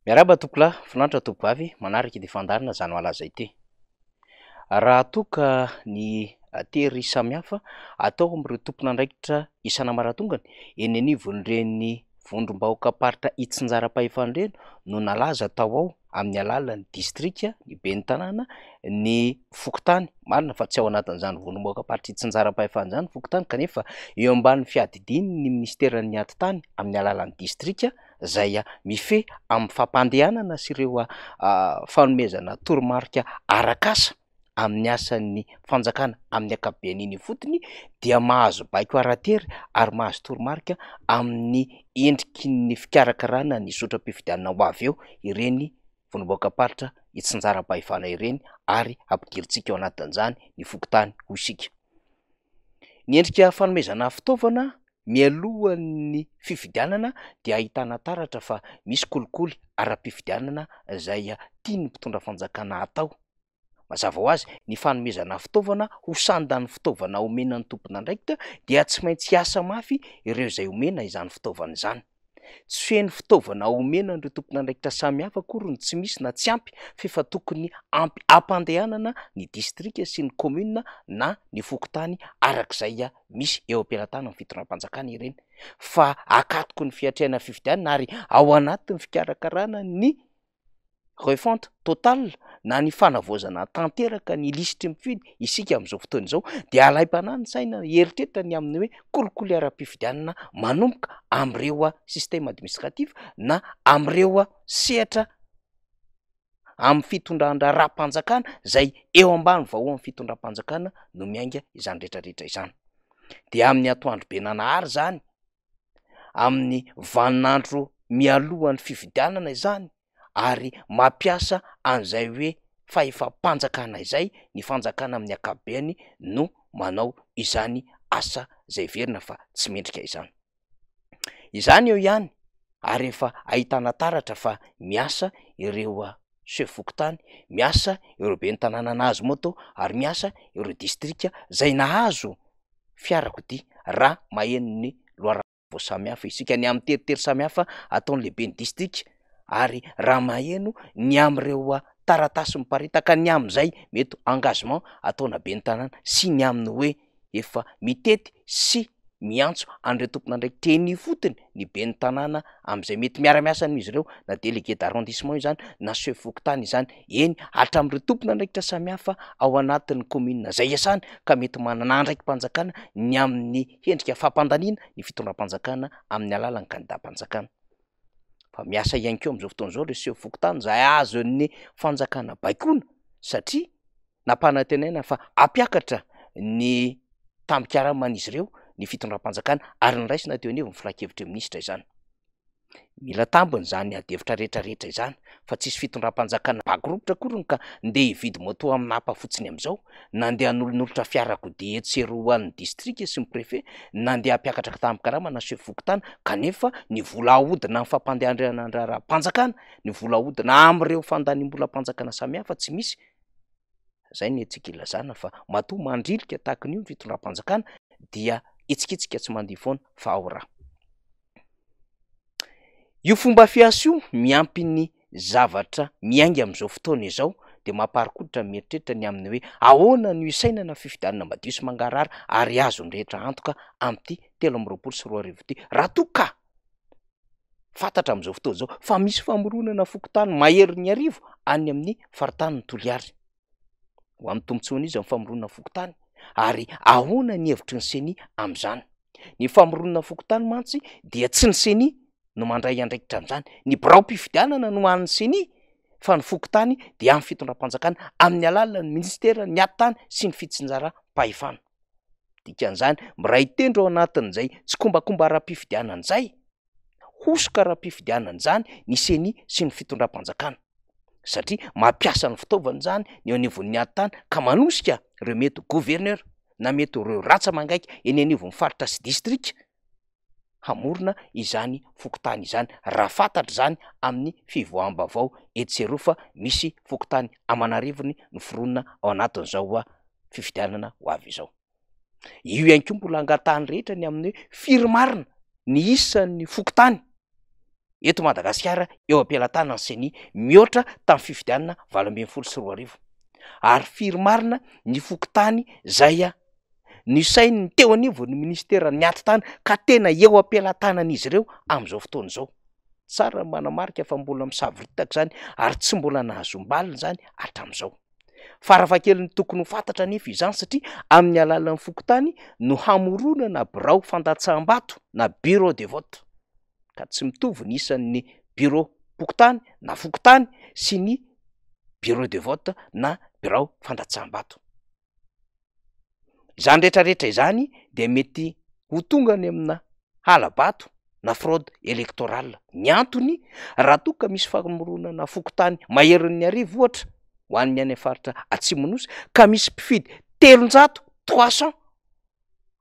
Miarahaba tompokolahy, finaritra tompokovavy manaraka ity fandaharana Zany Malaza ity. Raha toa ka ny tery samihafa atao amin'ireo tompon'andraikitra isan'ambaratongany eny anivon'ireny vondrom-bahoakam-paritra itsinjaram-pahefana ireny no nalaza tao ao amin'ny alalan'ny distrika, ny ben'ny tanàna, ny fokontany, marina fa tsy ao anatin'izany vondrom-bahoakam-paritra itsinjaram-pahefana izany ny fokontany kanefa eo ambany fiadidian'ny minisiteran'ny atitany amin'ny alalan'ny distrika izay mifehy amin'ny fampandehanana sy ireo fanomezana toromarika arak'asa amin'ny asan'ny fanjakana amin'ny ankapobeny eny ifotony dia mahazo baiko ara-tery ary mahazo toromarika amin'ny endriky ny fikarakarana ny zotram-pifidianana ho avy eo ireny vondrom-bahoakam-paritra itsinjaram-pahefana ireny ary ampidirintsika ao anatin'izany ny fokontany hoy isika. Ny endrika fanomezana fitaovana mialohan'ny fifidianana dia ahitana taratra fa misy kolikoly ara-pifidianana izay tian'ny mpitondra fanjakana atao. Mazava ho azy, ny fanomezana fitaovana ho sandan'ny fitaovana omena ny tompon'andraikitra dia tsy maintsy hiasa mafy ireo izay omena izany fitaovana izany. Tsy feno fitaovana omena an'ireo tompon'andraikitra samihafa akory no tsy misy na tsy ampy f'efa tokony ampy hampandehanana ny distrika sy ny commune na ny fokontany arak'izay misy eo am-pelatanan'ny fitondram-panjakana ireny fa akatoky ny fiatrehana fifidianana ary ao anatin'ny fikarakarana ny refonte totale na ny fanavaozana tanteraka ny lisitry ny mpifidy isika amin'izao fotoana izao dia alaim-panahy ny saina hieritreritra ny amin'ny hoe kolikoly ara-pifidianana manomboka amin'ireo système administratif na amin'ireo sehatra amin'ny fitondran-draharaham-panjakana izay eo ambany vahoan'ny fitondram-panjakana no miainga izany rehetrarehetra izany. Dia amin'ny atoandro be nanahary izany, amin'ny vaninandro mialohan'ny fifidianana izany ary mampiasa an'izay hoe fahefam-panjakana izay ny fanjakana amin'ny ankapobeny no manao izany asa izay heverina fa tsy mendrika izany. Izany eo ihany ary efa ahitana taratra fa miasa ireo chef fokontany, miasa ireo ben'ny tanàna nahazo moto ary miasa ireo distrika izay nahazo fiarakodia raha maheno ny loharanom-baovao samihafa isika ny amin'ny teritery samihafa ataon'ny lehiben'ny distrika ary raha maheno ny amin'ireo taratasy miparitaka ny amin'izay mety engagement ataona ben'ny tanàna sy ny amin'ny hoe efa mitety sy miantso an'ireo tompon'andraikitra eny ifotony ny ben'ny tanàna amin'izay mety miara-miasa amin'izy ireo na délégué d'arrondissement izany na chef fokontany izany, eny hatramin'ireo tompon'andraikitra samihafa ao anatin'ny commune izay iasany ka mety manana andraiki-panjakana ny amin'ny hendrika fampandaniana ny fitondram-panjakana amin'ny alalan'ny kandidam-panjakana. Fa miasa ihany koa amin'izao fotoana izao ireo chef fokontany izay azon'ny fanjakana baikoana satria Nampanantenaina fa hampiakatra ny tambin-karaman'izy ireo ny fitondram-panjakana ary noraisina teo anivon'ny filankevitry ny minisitra izany. Mila tambiny izany adihevitra rehetrarehetra izany fa tsisy fitondram-panjakana bakoropitra akory ka ndeha hividy moto amin'apa fotsiny amin'izao, na ndeha hanolonolotra fiarakodia etsy sy eroa ho an'ny distrika sy ny préfet, na ndeha hampiakatra tambin-karama na chef fokontany kanefa ny vola ahodina amin'ny fampandehanan-draharaham-panjakana, ny vola ahodina amin'ireo fandaniam-bolam-panjakana samihafa tsy misy. Zay ny antsika ilazana fa matoa mandrilika tahaka an'io ny fitondram-panjakana dia hitsikitsika tsy mandihy foana fa ao raha. Io fomba fiasa io miampy ny zavatra miainga amin'izao fotoana izao dia mamparikoditra ny mieritreritra ny amin'ny hoe ahoana no hisainana fifidianana madio sy mangarahara ary azon'ny rehetra antoka amin'ity 2023 ity raha toa ka Fantatra amin'izao fotoana izao fa misy famoronana fokontany maherin'ny 1000 any amin'ny faritanin'i Toliary. Ho an'ny tombontsoan'iza ny famoronana fokontany ary ahoana ny hevitry ny Ceni amin'izany? Ny famoronana fokontany mantsy dia tsy ny Ceni no mandray andraikitra amin'izany. Ny biraom-pifidianana no an'ny Ceni fa ny fokontany dia an'ny fitondram-panjakana amin'ny alalan'ny minisiteran'ny Atitany sy ny fitsinjaram-pahefana. Dikan'izany, miray tendro ao anatin'izay tsikombakomba ara-pifidianana izay, hosoka ara-pifidianana izany ny Ceni sy ny fitondram-panjakana. Satria mampiasa ny fitaovany izany ny eo anivon'ny ady tany ka manosika ireo mety ho gouverneur na mety ho ireo ratsa-mangaika eny anivon'ny faritra sy distrika hamorona izany fokontany izany raha fantatra izany amin'ny fivoaham-baovao etsy sy eroa fa misy fokontany aman'arivony noforonina ao anatin'izao fifidianana ho avy izao. Io ihany koa mbola angatahan'ny rehetra ny amin'ny hoe firy marina ny isan'ny fokontany. eto Madagasikara eo am-pelatanan'ny Ceni mihoatra tamin'ny fifidianana 2018? Ary firy marina ny fokontany izay nisain'ny teo anivon'ny minisiteran'ny atitany ka tena eo am-pelatanan'izy ireo amin'izao fotoana izao? Tsara ny manamarika fa mbola misavoritaka izany ary tsy mbola nahazoam-baliny izany hatramin'izao. Farafahakeliny tokony ho fantatra anefa izany satria amin'ny alalan'ny fokontany no hamoronana birao fandatsaham-bato na bureau de vote ka tsy mitovy ny isan'ny bureau pokontany na fokontany sy ny bureau de vote na birao fandatsaham-bato. Izany rehetra rehetra izany dia mety ho tonga any amina hala-bato na fraude électorale. Ny antony, raha toa ka misy famoronana fokontany maherin'ny 1000 ohatra ho an'ny any amin'ny faritra Atsimon'ny Nosy ka misy mpifidy 300, 300,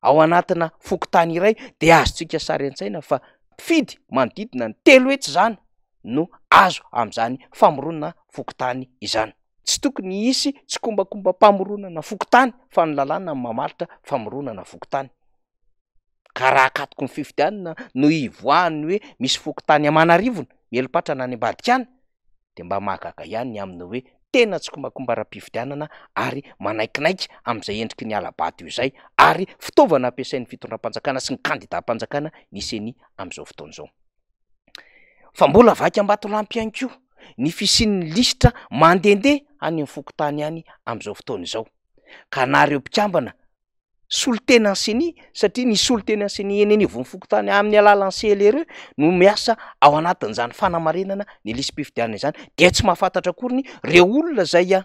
ao anatina fokontany iray dia azontsika sary an-tsaina fa mpifidy manodidina ny 300 izany no azo amin'izany famoronana fokontany izany. Tsy tokony hisy tsikombakombam-pamoronana fokontany fa ny lalàna no mamaritra famoronana fokontany. Ka raha akatoky ny fifidianana no hivoahan'ny hoe misy fokontany aman'arivony mieli-patrana any ambadika any dia mba mahagaga ihany ny amin'ny hoe tena tsikombakomba ara-pifidianana ary manaikinaiky amin'izay endriky ny hala-bato izay ary fitaovana ampiasain'ny fitondram-panjakana sy ny kandidam-panjakana ny Ceni amin'izao fotoana izao. Fa mbola vaky ambatolampy ihany koa ny fisian'ny lisitra mandehandeha any amin'ny fokontany any amin'izao fotoana izao ka na ireo mpikambana solontenan'ny Ceni satria ny solontenan'ny Ceni eny anivon'ny fokontany amin'ny alalan'ny CLRE no miasa ao anatin'izany fanamarinana ny lisi-pifidianana izany dia tsy mahafantatra akory ny ireo olona izay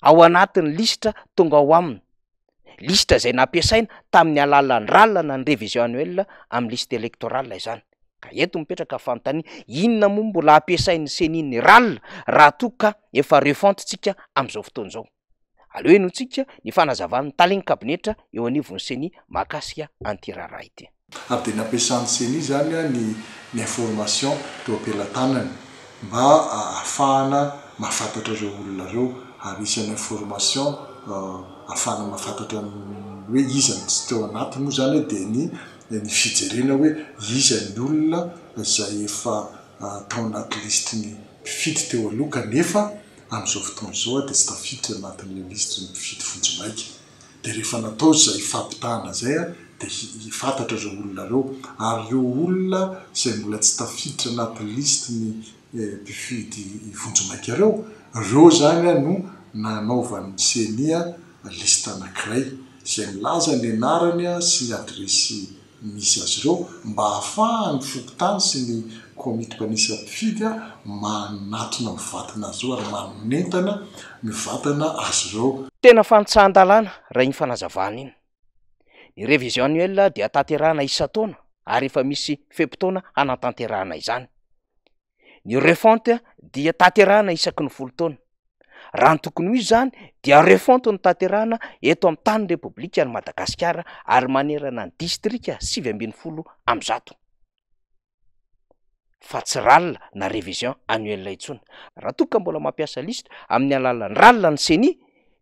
ao anatin'ny lisitra tonga ao aminy, lisitra izay nampiasaina tamin'ny alalan'ny RAL na ny révision annuelle amin'ny liste électorale izany. Ka eto mipetraka fanontaniana, inona moa mbola ampiasain'ny Ceni ny RAL raha toa ka efa refonte tsika amin'izao fotoana izao? Aleo henointsika ny fanazavan'ny talen'ny kabinetra eo anivon'ny Ceni mahakasika an'ity raharaha ity. Ary dia nampiasan'ny Ceni izany ny ny information teo am-pelatanany mba ahafahana mahafantatra ireo olona ireo ary isan'ny information ahafahana mahafantatra ny hoe iza no tsy teo anatiny moa izany dia ny ny fijerena hoe iza ny olona izay efa tao anaty lisitry ny mpifidy teo aloha kanefa amin'izao fotoana izao dia tsy tafiditra anatin'ilay lisitry ny mpifidy vonjimaika. Dia rehefa natao izay fampitahana izay dia fantatra ireo olona ireo. Ary ireo olona izay mbola tsy tafiditra anaty lisitry ny mpifidy vonjimaika ireo, ireo izany no nanaovan'ny Ceni liste anankiray izay milaza ny anarany sy ny adiresy misy azy ireo mba ahafahan'ny fokontany sy ny komity mpanisa mpifidy manatona mivantana azy ireo ary manentana mivantana azy ireo. Tena fanitsahan-dalàna raha iny fanazavana iny. Ny révision annuelle dia tanterahana isan-taona ary efa misy fe-potoana hanatanterahana izany. Ny refonte dia tanterahana isaky ny 10 taona. Raha ny tokony ho izy izany dia refonte no tanterahana eto amin'ny tanin'ny Repoblikan'i Madagasikara ary manerana ny distrika 119 fa tsy RAL na révision annuelle intsony. Raha toa ka mbola mampiasa lisitra amin'ny alalan'ny RAL ny Ceni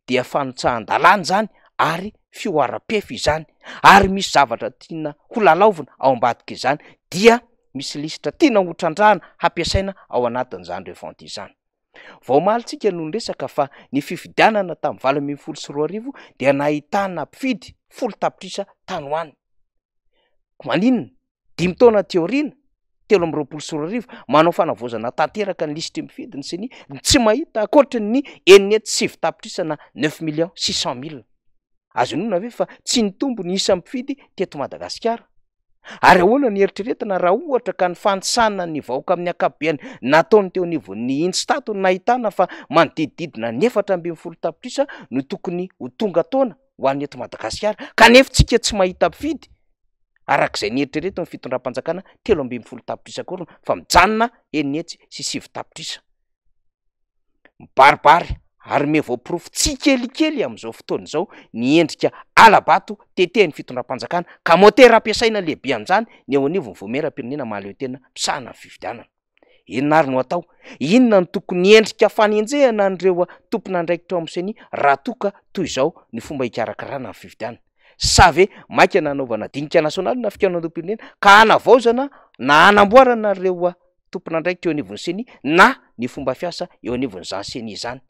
dia fanotsahan-dalàna izany ary fihoaram-pefy izany ary misy zavatra tiana ho lalaovina ao ambadik'izany dia misy lisitra tiana ho trandrahana hampiasaina ao anatin'izany refonte izany. Vao omaly tsika no niresaka fa ny fifidianana tamin'ny 2018 dia nahitana mpifidy 10 tapitrisa tany ho any. Ko maninona? 5 taona aty aoriana, 2023, manao fanavaozana tanteraka ny lisitry ny mpifidy ny Ceni, tsy mahita ankoatry ny 609 tapitrisa na neuf millions six cent mille. Azo inoana ve fa tsy nitombo ny isan'ny mpifidy teto Madagasikara? Ary ahoana ny eritreretina raha ohatra ka ny fanisana ny vahoaka amin'ny ankapobeny nataony teo anivon'ny Instat no nahitana fa manodidididina ny 14 tapitrisa no tokony ho tonga taona ho an'ny eto Madagasikara kanefa tsika tsy mahita mpifidy araka izay nieritreretin'ny fitondram-panjakana 13 tapitrisa akory fa mijanona 609 tapitrisa. Mibaribary ary miha voaporofo tsikelikely amin'izao fotoana izao ny endrika hala-bato tetehin'ny fitondram-panjakana ka motera ampiasaina lehibe amin'izany ny eo anivon'ny Vaomieram-pirenena mahaleotena misahana ny fifidianana. Inona ary no atao? Inona no tokony endrika fanenjehana an'ireo tompon'andraikitra ao amin'ny Ceni raha toa ka toy izao ny fomba hikarakarana ny fifidianana? Sa ve maika nanaovana dinika nasionaly na fikaonandoham-pirenena ka hanavaozana na hanamboarana ireo tompon'andraikitra eo anivon'ny Ceni na ny fomba fiasa eo anivon'izany Ceni izany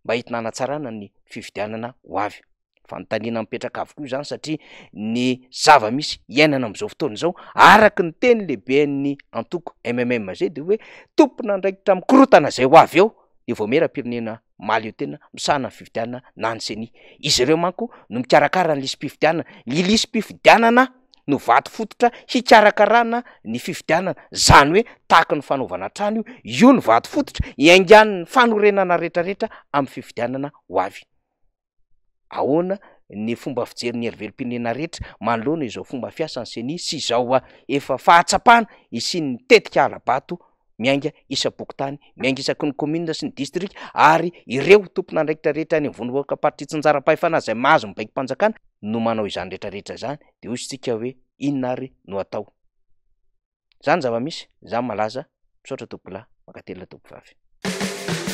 mba entina hanatsarana ny fifidianana ho avy. Fanontaniana mipetraka avokoa izany satria ny zava-misy iainana amin'izao fotoana izao araka ny teny lehiben'ny antoko MMM izay dia hoe tompon'andraikitra mikorotana izay ho avy eo ny vaomieram-pirenena mahaleo tena misahana ny fifidianana na ny Ceni. Izy ireo manko no mikarakara ny lisi-pifidianana. Ny lisi-pifidianana no vato fototra hikarakarana ny fifidianana, zany hoe tahaky ny fanaovana trano io, io no vato fototra iaingan'ny fanorenana retraretra amin'ny fifidianana ho avy. Ahoana ny fomba fijerin'ny herivelom-pirenena rehetra manoloana izao fomba fiasan'ny Ceni sy izao efa fahatsapana hisian'ny tetika hala-bato miainga isam-pokontany, miainga isaky ny kaominina sy ny distrika ary ireo tompon'andraikitra rehetra any amin'ny vondrom-bahoakam-paritra itsinjaram-pahefana izay mahazo ny baikom-panjakana no manao izany rehetrarehetra izany dia hoy isika hoe inona ary no atao? Izany zava-misy, izany malaza, misaotra tompokolahy, mankatelina tompokovavy.